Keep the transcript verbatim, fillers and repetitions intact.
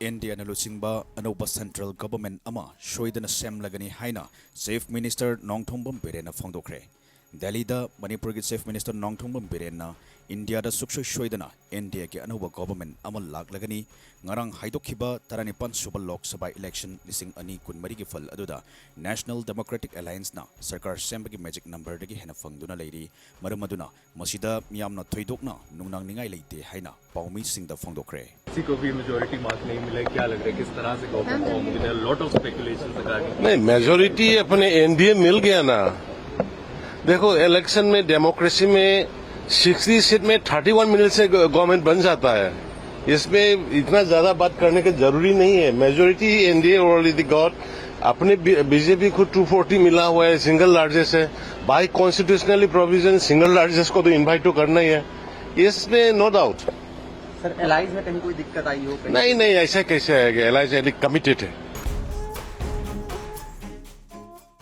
ꯏꯟꯗꯤꯌꯥꯅ ꯂꯨꯆꯤꯡꯕ ꯑꯅꯧꯕ central government ꯑꯃ ꯁꯣꯏꯗꯅ ꯁꯦꯝꯂꯒꯅꯤ ꯍꯥꯏꯅ ꯆꯤꯐ ꯃꯤꯅꯤꯁꯇꯔ ꯅꯣꯡꯊꯣꯝꯕꯝ ꯕꯤꯔꯦꯟꯅ ꯐꯣꯡꯗꯣꯛꯈ꯭ꯔꯦ꯫ ꯗꯦꯜꯂꯤꯗ ꯃꯅꯤꯄꯨꯔꯒꯤ ꯆꯤꯐ ꯃꯤꯅꯤꯁꯇꯔ ꯅꯣꯡꯊꯣꯝꯕꯝ ꯕꯤꯔꯦꯟꯅ ꯏꯟꯗꯤꯌꯥꯗ ꯁꯨꯛꯁꯣꯏ ꯁꯣꯏꯗꯅ ꯏꯟꯗꯤꯌꯥꯒꯤ ꯑꯅꯧꯕ ꯒꯚꯔꯟꯃꯦꯟꯠ ꯑꯃ ꯂꯥꯛꯂꯒꯅꯤ, ꯉꯔꯥꯡ ꯍꯥꯏꯗꯣꯛꯈꯤꯕ ꯇꯔꯥꯅꯤꯄꯥꯟ ꯁꯨꯕ ꯂꯣꯛ ꯁꯚꯥ ꯏꯂꯦꯛꯁꯟ ꯂꯤꯁꯤꯡ ꯑꯅꯤ ꯀꯨꯟꯃꯔꯤꯒꯤ ꯐꯜ ꯑꯗꯨꯗ ꯅꯦꯁꯅꯦꯜ ꯗꯦꯃꯣꯀ꯭ꯔꯦꯇꯤꯛ ꯑꯦꯂꯥꯏꯟꯁꯅ ꯁꯔꯀꯥꯔ ꯁꯦꯝꯕꯒꯤ ꯃꯦꯖꯤꯛ ꯅꯝꯕꯔꯗꯒꯤ ꯍꯦꯟꯅ ꯐꯪꯗꯨꯅ ꯂꯩꯔꯤ꯫ ꯃꯔꯝ ꯑꯗꯨꯅ ꯃꯁꯤꯗ ꯃꯤꯌꯥꯝꯅ ꯊꯣꯏꯗꯣꯛꯅ ꯅꯨꯡꯅꯥꯡꯅꯤꯡꯉꯥꯏ ꯂꯩꯇꯦ ꯍꯥꯏꯅ ꯄꯥꯎꯃꯤꯁꯤꯡꯗ ꯐꯣꯡꯗꯣꯛꯈ꯭ꯔꯦ꯫ किसी को भी मेजोरिटी मार्क नहीं मिला है, क्या लग रहा है किस तरह से गवर्नमेंट फॉर्म होगी? There are lot of speculations regarding. नहीं, मेजोरिटी अपने एनडीए मिल गया ना। देखो, इलेक्शन में, डेमोक्रेसी में सिक्सटी सीट में थर्टी वन मिनट से गवर्नमेंट बन जाता है। इसमें इतना ज्यादा बात करने की जरूरी नहीं है। Majority NDA already got. अपने बीजेपी को टू फोर्टी मिला हुआ है, सिंगल लार्जेस्ट है। By constitutionally provision single largest को तो इनवाइट तो करना ही है, इसमें नो डाउट। सर, एलाइज में कहीं कोई दिक्कत आई हो, कहीं? नहीं, नहीं, ऐसा कैसे आएगा? एलाइज अली कमिटेड है।